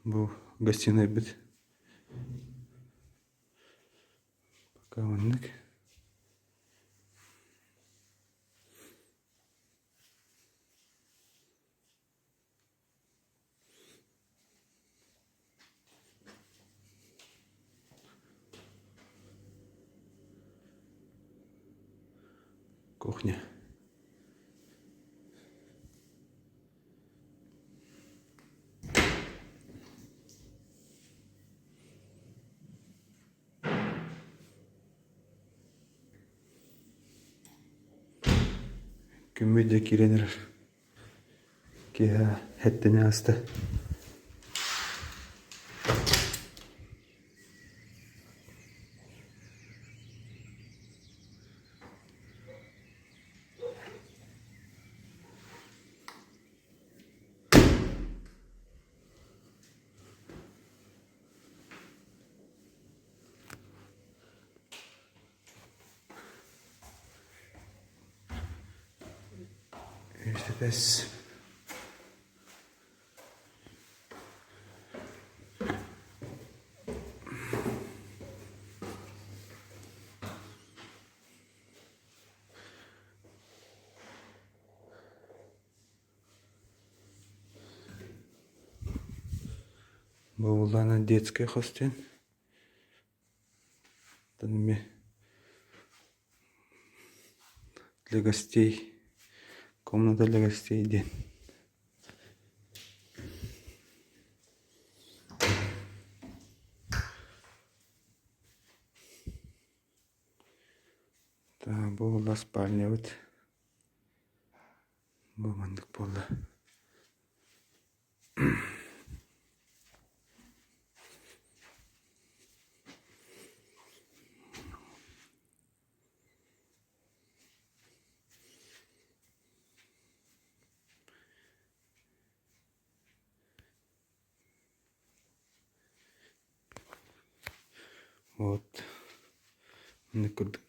Бу гостиныйбыт пока маннык. Кухня. Күммүт дьэ киирэн эрэр. Киэһэ эттэнэ ааста. Үс Бу детскай хос диэн. Для гостей. Комната для гостей диэн. Так, бу буолла спальнябыт. Бу маннык буолла. Вот. Маннык курдук.